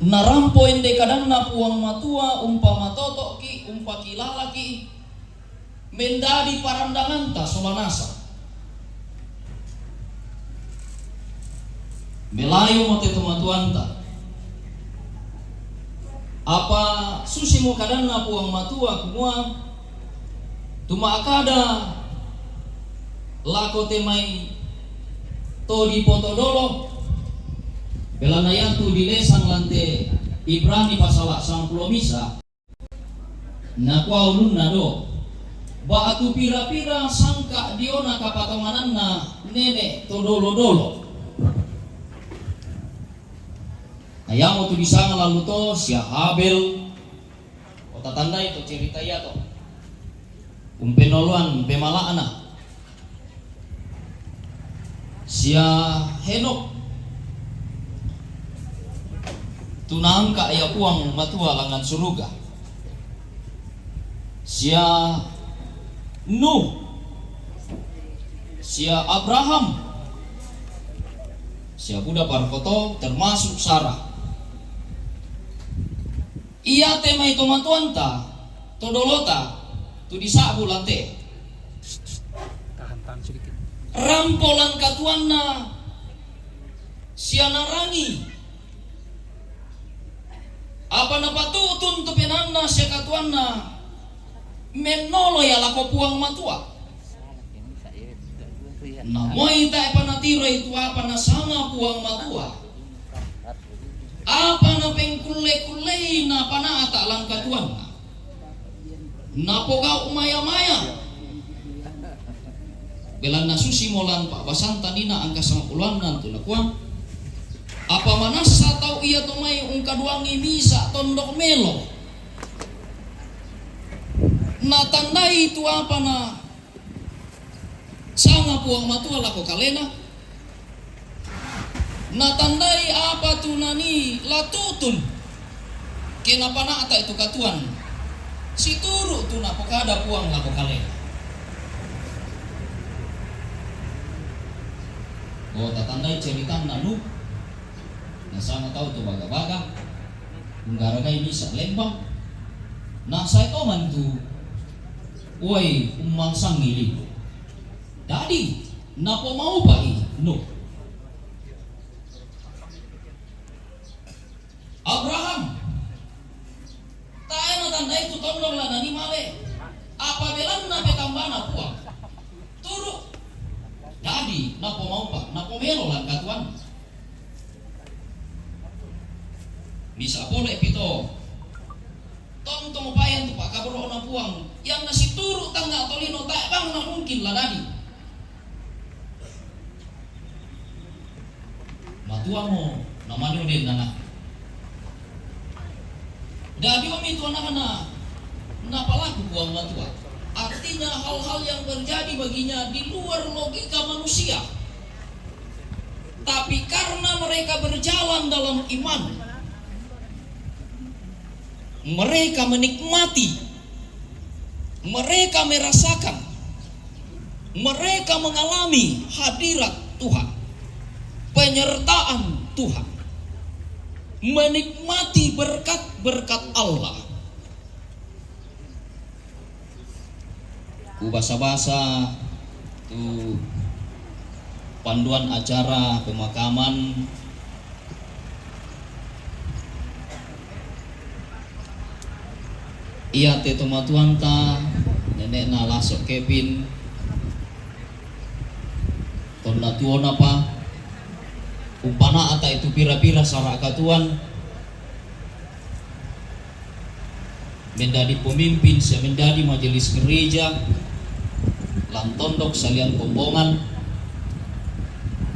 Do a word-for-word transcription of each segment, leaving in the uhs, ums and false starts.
Narampo ende kadanNa Puang Matua, umpamatoto'ki', umpakilalaki', mendadi parandanganta sola nasang. Melayomo te tomatuanta. Apa susimo kadanNa Puang Matua, kumua, tu ma'kada lako te mai to dipotodolo, belanna iatu dilesang lan te Ibrani pasala' sangpulo misa, nakua ulunna do, ba'tu pira-pira sangka' diona kapatongananna nene' to dolo-dolo. Na iamotu disanga lalu to sia Habel. O tatandai to cerita iato. Umpenoloan pemala'na sia Henokh, tu naangka' ia Puang Matua langngan suruga, sia Nuh, sia Abraham, sia buda parkoto, termasuk Sara. Iate mai tomatuanta, to dolota, tu disa'bu lan te. Tahan, tahan sedikit. Rampo lan katuanna sia narangi apa napatu'tun tu penaanna sia katuanna mennolo ia lako Puang Matua. Namoi tae'pa natiroi tu apa nasanga Puang Matua, apa napengkulle-kullei napana'ta' lan katuanna, napogau' maya-maya. Belanna susimo lan pa'basanta nina angka sangpulo annan tu nakua, apa manassa tau iato mai ungkaduangi misa' tondok melo, natandai tu apa na sanga Puang Matua lako kalena, natandai apa tu nanii la tu'tun, ke napana'ta' itu katuoan, situru' tu napokada Puang lako kalena. O, tatandai ceritanna Nuh, nasanga tau tu baga-baga, unggaragai misa' lembang, nasae tongan tu uai ummansangi liku. Dadi, napomaupa'i Nuh. Abraham, tae' natandai tu tondok la nanii male, apa belanna petambana Puang. Turu'. Dadi, napomaupa', napomelo lan katuoan. Misa' pole pito. Tongtong payan tu pa'kaboro'na Puang, ianna situru' tangnga' tolino tae' bang namungkin la dadi. Matuamo namane odenna na. Dadi omi tu anakna napalaku Puang Matua. Artinya hal-hal yang terjadi baginya di luar logika manusia. Tapi karena mereka berjalan dalam iman, mereka menikmati, mereka merasakan, mereka mengalami hadirat Tuhan, penyertaan Tuhan, menikmati berkat-berkat Allah. Kubasa-basa tu panduan acara pemakaman iate tomatuanta, nene'na Laso' Kevin, tonna tuonapa, umpana'ta' itu pira-pira sara' katuoan, mendadi pemimpin sia mendadi majelis gereja lan tondok saliang kombongan,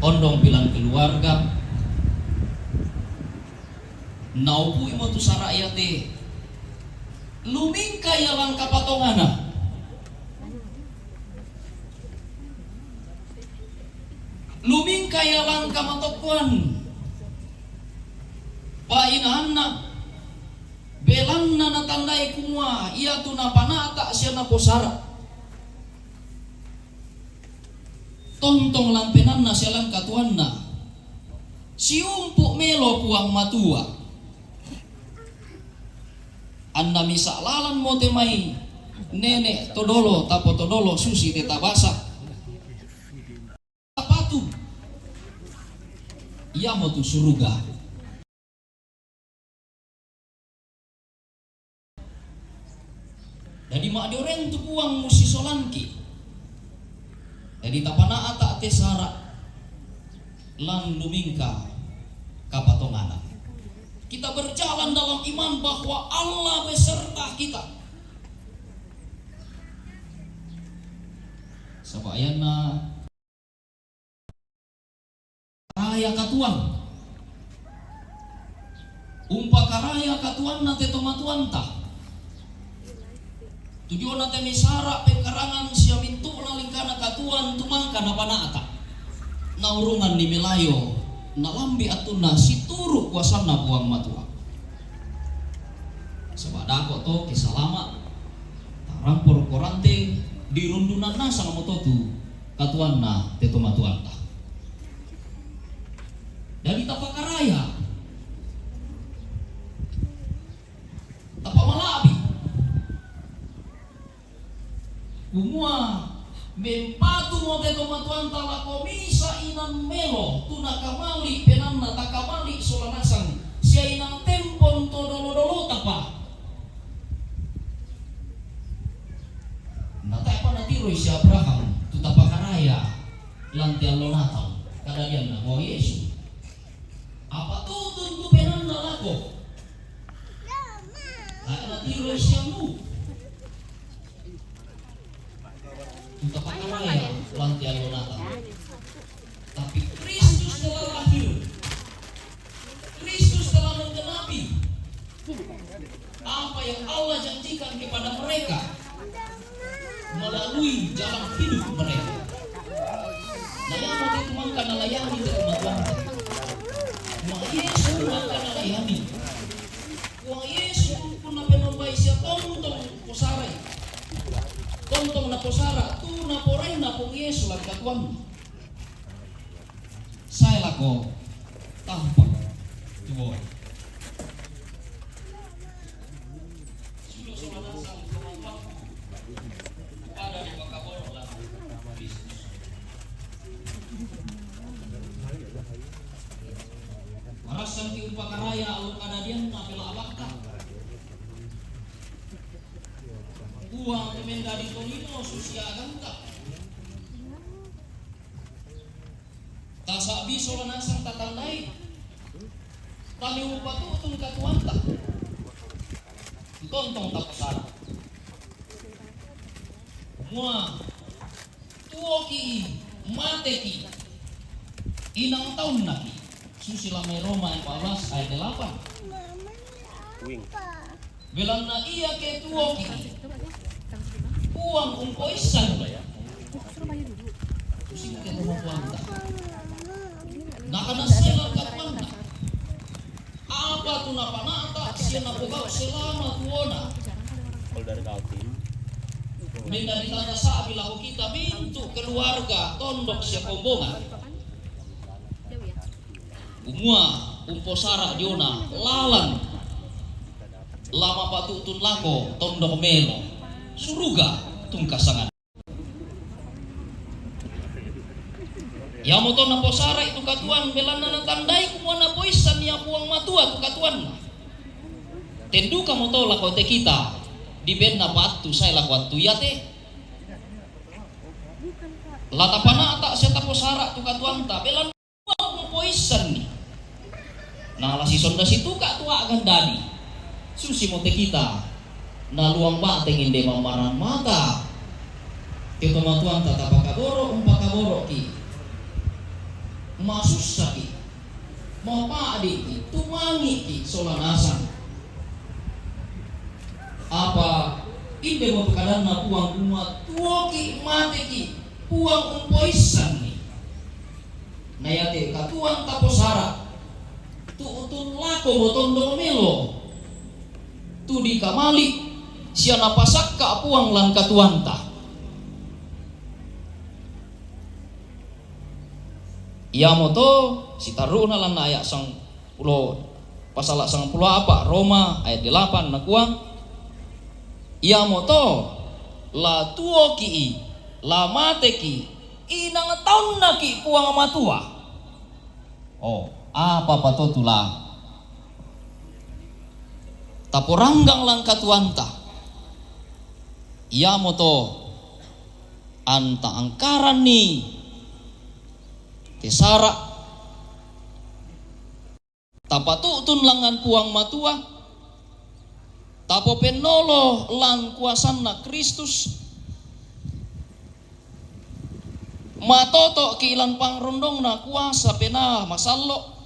ondong bilang keluarga, naupu'imo tu sara' iate lumingka ia lan kapatonganna. Lumingka ia lan kamatokkoan. Pa'inaanna, belanna natandai kumua iatu napana'ta' sia naposara'. Tongtong lan penaanna sia lan katuoanna. Siumpu' melo Puang Matua. Anna misa' lalan mo te mai nene' to dolo, tapo to dolo susi te tabasa. Tapatu. Iamotu suruga. Dadi ma'dioreng tu Puang musisolanki. Dadi tapana'ta' te sara' lan lumingka kapatonganan. Kita berjalan dalam iman bahwa Allah beserta kita. Saba' iyanna raya katuoan. Umpakaraya katuoanna te tomatuanta. Tu diona te misara' pengkarangan sia mintu'na lingkana katuoan tu mangka napana'ta'. Naurunganni melayo, nalambi' attunna situru' kuasanna Puang Matua. Saba' dako' to ke salama', tarampo rokko rante, dirundunan nasang mo to tu katuoanna te tomatuanta. Dadi tapakaraya, tapamala'bi'. Kumua mempatu mo te tomatuanta lako misa' inang melo, tu nakamali' penaanna, takamali' sola nasang, sia inang tempon to dolo-dolota pa. Na tae'pa natiroi si Abraham tu tapakaraya lan te allo Natal, kadadianna Puang Yesu. Apa tutun tu penaanna lako? Tae' natiroi si Nuh tu tapakaraya lan te allo Natal. Tapi Kristus telah lahir. Kristus telah menggenapi apa yang Allah janjikan kepada mereka melalui jalan hidup mereka. Na iamote tu mangka nalayani te tomatuanta. Puang Yesu mangka nalayani. Puang Yesu punna penombai sia tontong posarai. Tontong naposara tu naporainna Puang Yesu lan katuoanna. Sae lako tampa' tu boe. Sulo sola nasang tu pada dipakaboro' lako Kristus. Marassanki umpakaraya allo kadadianna pela' abakta. Puang mendadi tolino susi aganta. Tasa'bi sola nasang tatandai, taniupatu'tun katuoanta. Tontong taposara. Mua tuoki, mateki, inang taunnaki. Susi lamai Roma empat belas ayat delapan. Belanna iake tuoki, Puang umpoissanni. Susi maki tomatuanta. Nakana sela katuoanna. Apa tu napana'ta sia napogau' selama tuona. Mendadi tanda sa'bi lako kita mintu' keluarga, tondok sia kombongan. Kumua umposara' diona lalan lamapatu'tun lako tondok melo suruga tungkasangan. Iamoto naposara'i tu katuoan, belanna natandai kumua napoissan ia Puang Matua tu katuoanna. Ten dukamoto lako te kita dibenna pa attu sae lako attu iate. La tapana'ta sia taposara' tu katuoanta, belanna Puang mupoissanni. Na la sisonda situka' tu a'gan dadi. Susimo te kita, naluang ba'teng inde mammarang mata. Te tomatuanta tapakaboro', umpakaboro'ki. Masussaki, mapa'diki, tumangi'ki sola nasang. Apa indemo tu kadanna Puang kumua tuoki, mateki, Puang umpoissanni. Na iate katuoan taposara', tu'tun lako mo tondok melo, tu dikamali' sia napasakka' Puang lan katuoanta. Iamoto sitarru'na lan aya' sangpulo, pasala' sangpulo apa, Roma ayat delapan, nakua, Iamoto, la tuoki i, la mateki, inang taonnaki Puang Matua. Oh, apa patotu la taporanggang lan katuoanta? Iamoto, anta angkaranni tesara, tapatu'tun langngan Puang Matua, tapopennolo lan kuasanna Kristus, matoto'ki lan pangrondongna kuasa Penaa Masallo',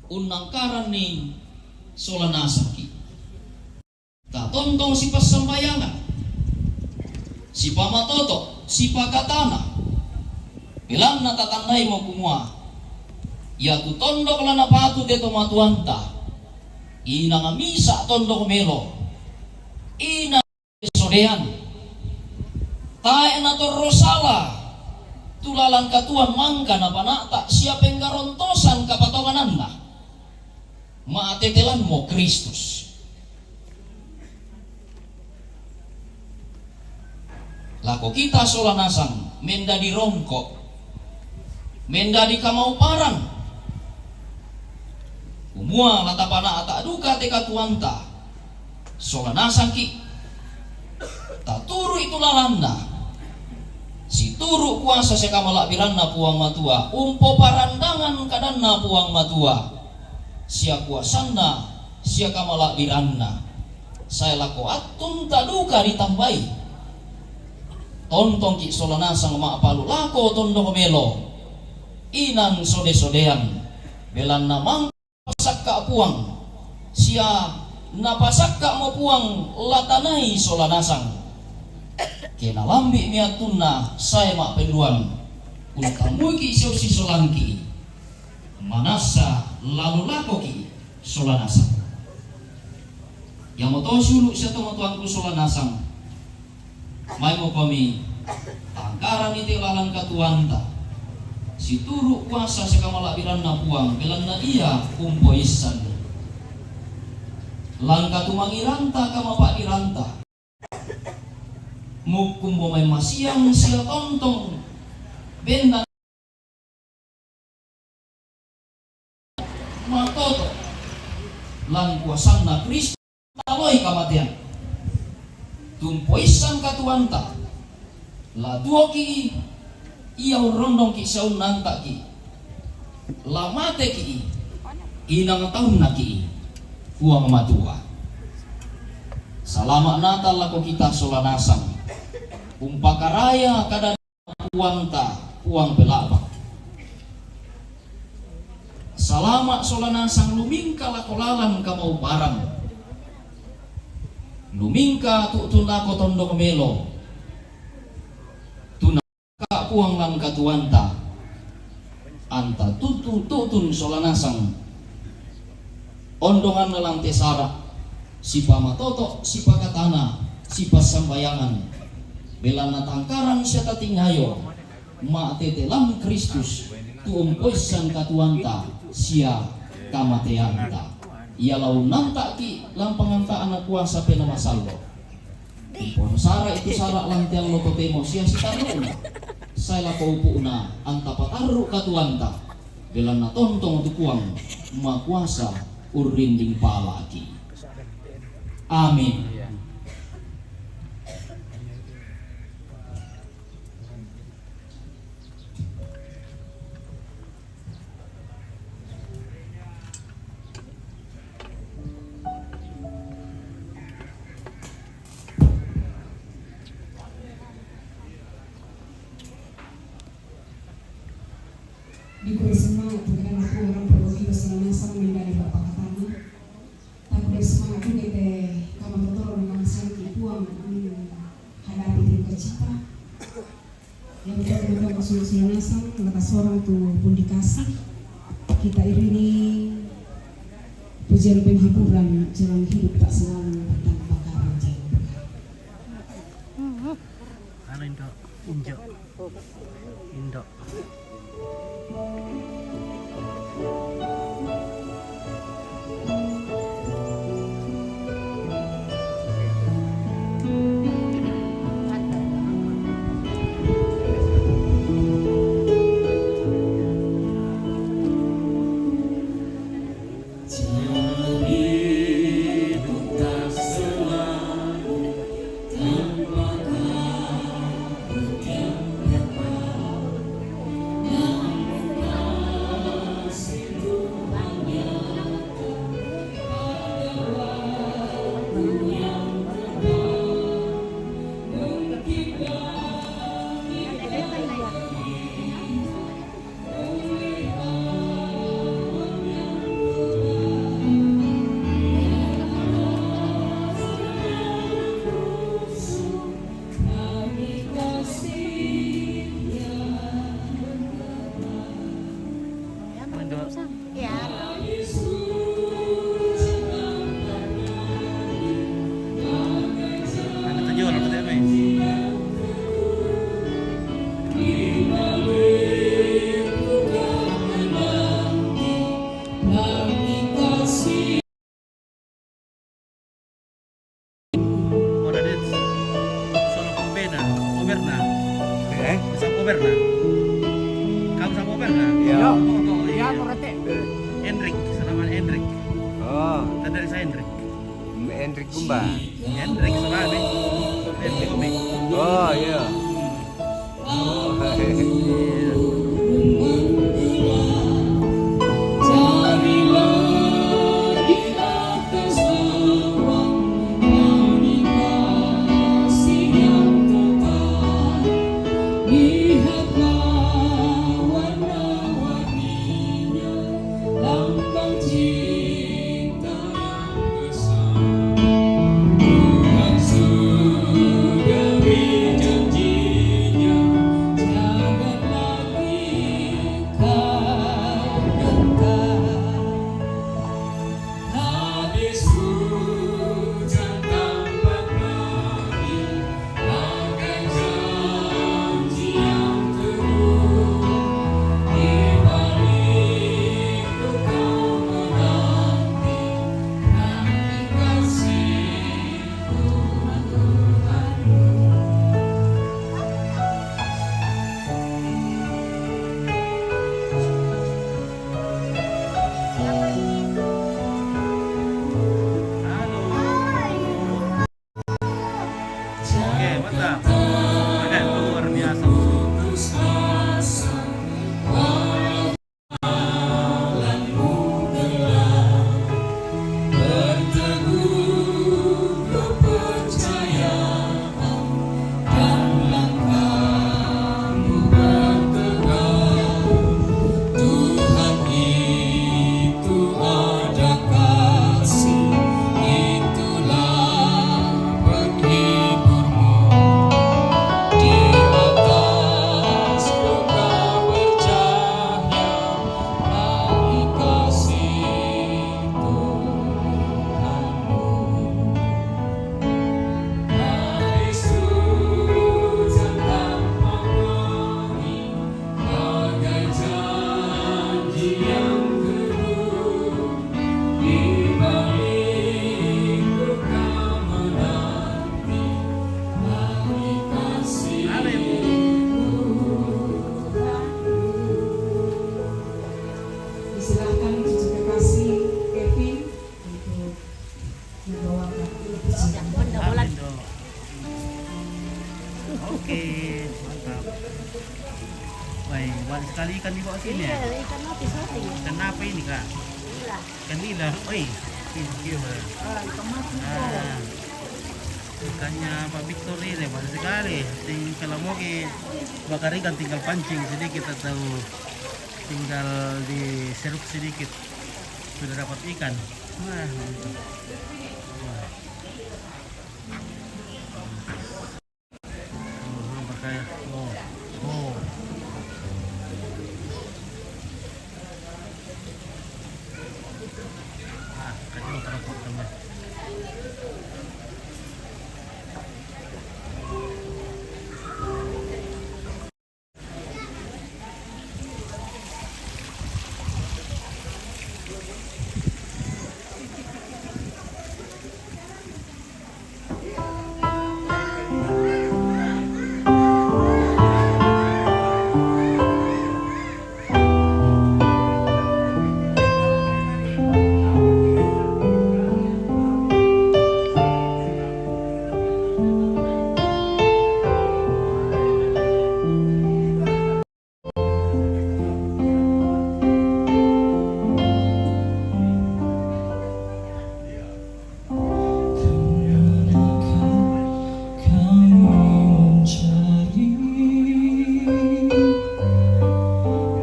unnangkaranni sola nasangki. Tatontong sipassambayangan, sipamatoto', sipakatana, belanna tatannaimo kumua, iatu tondok la napatu te tomatuanta, inang misa' tondok melo, inang sodean, tae' natorro sala tu lalan katuoan mangka napana'ta sia penggarontosan kapatongananna. Ma'tete lanmo Kristus. Lako kita sola nasang mendadi rongko', mendadi kamauparan, kumua la tapana'ta duka te katuoanta sola nasangki'. Taturu'i tu lalanna, situru' kuasa sia kamala'biranna Puang Matua, umpoparandangan kadanna Puang Matua, sia kuasanna, sia kamala'biranna, sae lako attunta duka ditambai. Tontongki' sola nasang ma'palu lako tondok melo, inang sode-sodean, belanna mang- pasakka' Puang, sia napasakka'mo Puang la tanai sola nasang. Ke nalambi'mi attunna sae ma'pelluang, untammuiki' sia ussisolangki', manassa la lulakoki' sola nasang. Iamoto siulu' sia tomatuangku sola nasang. Maimokomi, tangkaranni te lalan katuoanta, situru' kuasa sia kamala'biranna Puang, belanna Ia umpoissanni. Lan katumangiranta, kamapa'diranta, mukkumbo mai masiang sia tontong bendan matoto', lan kuasanna Kristus taloi kamatean. Tumpoissan katuoanta, la tuoki' i, ia urrondongki' sia unnanta'ki', la mateki' i, inang taonnaki' i Puang Matua. Salama' Natal lako kita sola nasang. Umpakaraya kada Puangta, Puang Pela'bak. Salama' sola nasang lumingka lako lalan kamauparan. Lumingka tu'tun lako tondok melo. Tunaka' Puang lan katuoanta. Anta tu'tu-, tu'tun sola nasang ondonganna lan te sara', sipamatoto', sipakatana, sipassambayangan, belanna tangkaran sia tatingayo, ma'tete lan Kristus, tu umpoissan katuoanta sia kamateanta. Ia la unnanta'ki' lan panganta'na kuasa Penaa Masallo'. Umpono sara'i tu sara' lan te allo totemo sia sitarru'na, sae lako upu'na anta patarru' katuoanta, belanna tontong tu Puang makuasa urrinding pala'ki'. Amin. Dikure semangat tu kadanna Puang rampo ro kita sola nasang mendadi pa'pakatana. Takure semangat tu te kamatotoro na nasangki Puang, mm, hadapi duka cita. Yang pertama kita masuk sola nasang, maka sorang tu pundi kasih. Kita iringi pujian penghiburan, jalan hidup tak selalu bertambah karang jalan. Halo, Indo. Injo. Indo. Ada terjual, ada tak, Mei? Ora det. Solo Pobena, Poberna. Eh? Sa Poberna. Kamu sa Poberna? Iya. Iya. Oh, oh, iya. Iya, berarti. Hendrik, salaman Hendrik. Oh. Tanda sa Hendrik. Hendrik Gumba. Hendrik salaman. Hendrik Gumba. Oh, iya. Oke, mantap. Oke, luar biasa. Disilahkan cucu kekasih Kevin untuk membawakan pujian. Oke, mantap. Baik, banyak sekali ikan dibawa sini ya? Iya, ikan apa, sorry? Ikan apa ini, Kak? Ikan nila. Oi, thank you, Kak. Ah, ikan mati. Ah, ikannya Pak Victor ini banyak sekali. Ting-, kalau mau ki bakar ikan tinggal pancing sedikit atau tinggal diseruk sedikit. Sudah dapat ikan. Wah, mantap. Wah. Oh, pakai. Oh. Oh. Ah, kacau terapot tambah. Kau mencari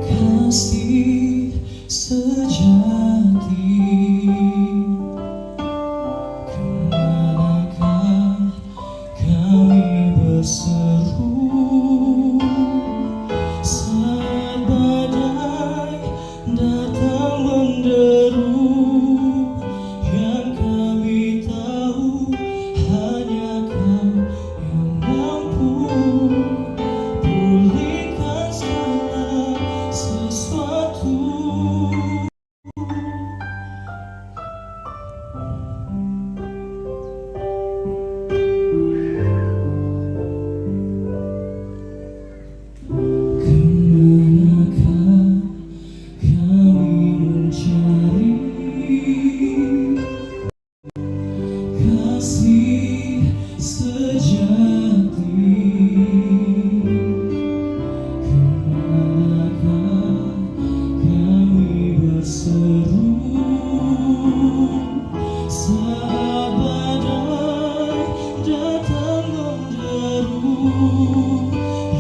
kasih sejati. Kemanakah kami berseru saat badai datang? Seru saat badai datang menderu,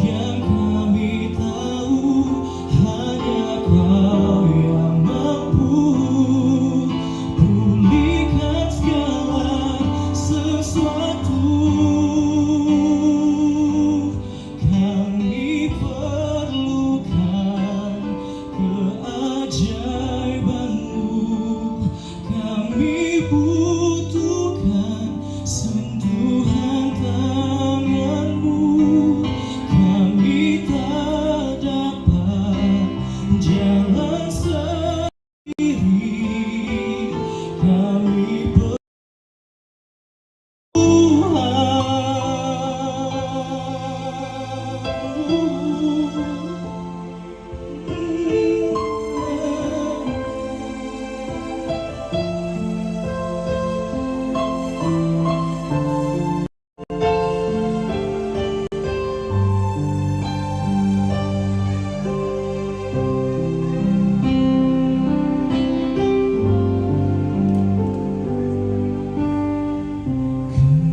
yang kami tahu hanya Kau yang mampu pulihkan segala sesuatu. Kami perlukan keajaiban-Mu. Kami butuhkan sentuhan tangan-Mu. Kami tak dapat jalan sendiri. Kami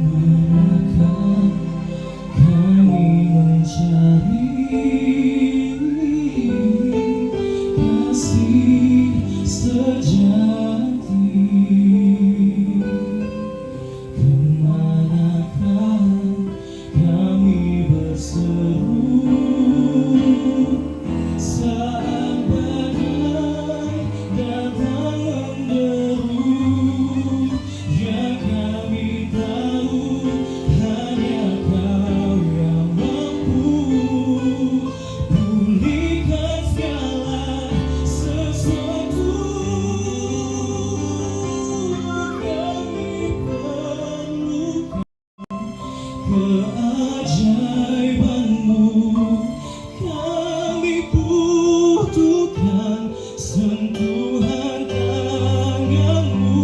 Kemanakah kami mencari kasih sejati? Kemanakah kami berseru saat badai datang menderu? Yang kami tahu hanya Kau yang mampu pulihkan segala sesuatu. Kami perlukan keajaiban-Mu. Kami butuhkan sentuhan tangan-Mu.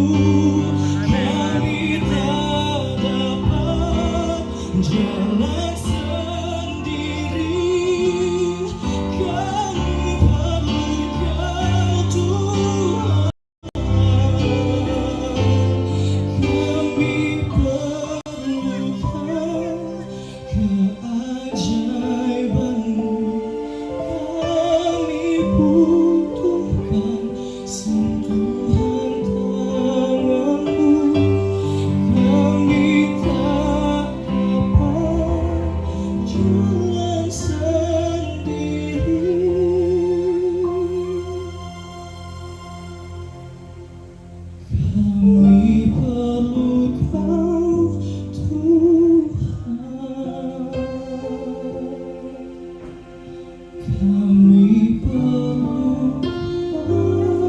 Kami tak dapat jalan sendiri. Kami perlukan Tuhan. Kami perlukan keajaiban-Mu. Kami butuhkan sentuhan tangan-Mu. Kami tak dapat jalan sendiri. Kami perlu Kau, Tuhan. Kami perlu Kau, Tuhan.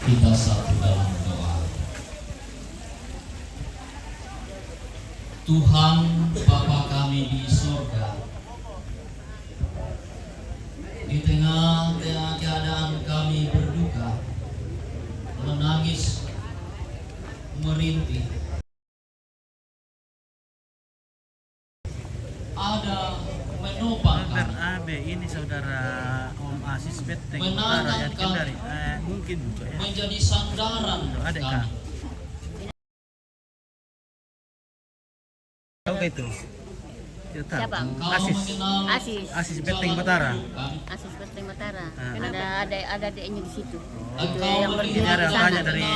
Kita satu dalam doa. Tuhan, Bapa kami di sorga, di tengah-tengah keadaan kami berduka, menangis, merintih, ada menopang Albert kami. Abe, ini saudara Om Asis Beteng Utara, ya, Menanamkan Kendari. Eh, mungkin juga, ya. Menjadi sandaran Aduh, ada, kami. Kak. Tahu kah itu? Tidak tahu. Siapa? Asis. Asis. Asis Beteng Betara. Asis Beteng Betara. Ah. Ada, ada, ada adiknya di situ. Oh. Itu yang berdiri. Jadi ada yang tanya dari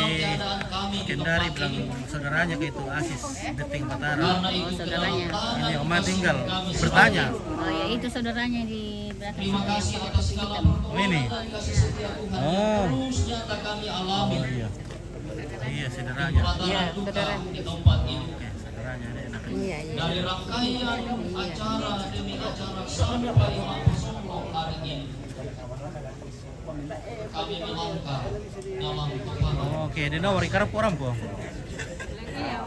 Kendari, bilang saudaranya kah itu Asis Beteng Betara. Oh, saudaranya. Ini Oma tinggal bertanya. Oh ya, itu saudaranya di belakang sini yang pakai topi hitam. Oh, ini. Oh. Oh, iya. Iya, saudaranya. Iya, saudara. Oke, saudaranya ini enak. Iya, iya. Dari rangkaian acara Kami melangkah dalam peperangan. Oke, de nawari karap orang po. Ya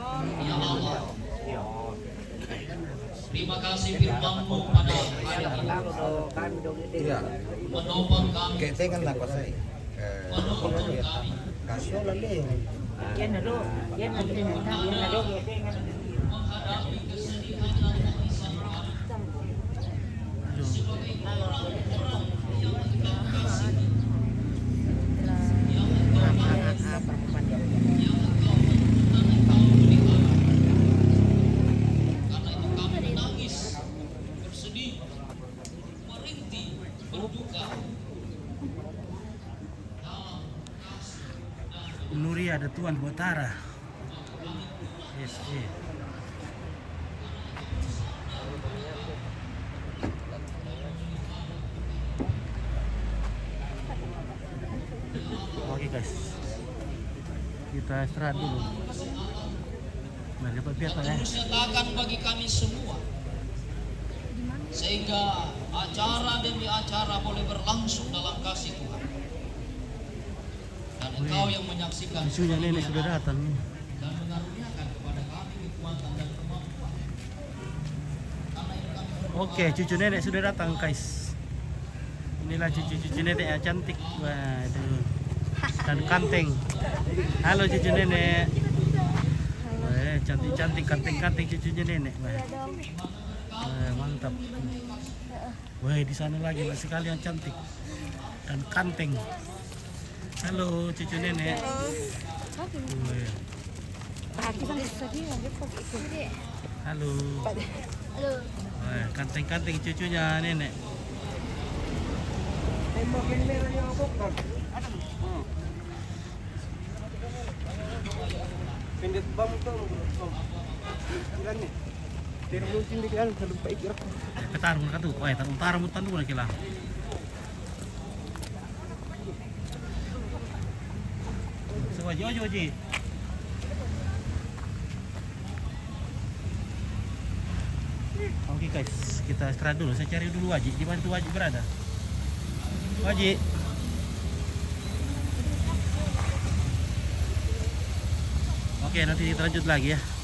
Allah, terima kasih firman-Mu pada hari ini. Iya. Menopang kami. Kayak saya kan nggak kuasai. Eh, menuntun kami. Kasih lah, Leo. Menghadapi kesedihan dan tangisan kami. Sebagai orang-orang yang Engkau kasih, yang Engkau maafkan, yang Engkau menuntun dan Engkau pelihara. Karena itu kami menangis, bersedih, merintih, berduka. Dalam kasih dan Nuria ada tuan buat Tara. Yes, iya. Oke, guys, kita istirahat dulu. Mari dapat biar ya. Terus nyatakan bagi kami semua, sehingga acara demi acara boleh berlangsung dalam kasih Tuhan. Dan Engkau yang menyaksikan. Cucunya nenek sudah datang nih. Dan mengaruniakan kepada kami kekuatan dan kemampuan. Oke, cucu nenek sudah datang, guys. Inilah cucu-cucu nenek yang cantik. Waduh. Dan kanteng. Halo, cucu nenek. Wah, cantik-cantik, kanteng-kanteng cucunya nenek. Wah. Wah, mantap. Wah, di sana lagi banyak sekali yang cantik dan kanteng. Halo, cucu nenek. Wah. Halo. Halo. Wah, kanteng-kanteng cucunya nenek. Pendek bang tuh, Bang. Jalan nih. Dari musim di jalan, sampai ikir. Petar mun katu. Wah, tar utara mun tandu mun kilang. So, Waji, Waji, Waji. Oke, guys, kita istirahat dulu. Saya cari dulu Waji. Di mana tuh Waji berada? Waji. Oke, nanti kita lanjut lagi ya.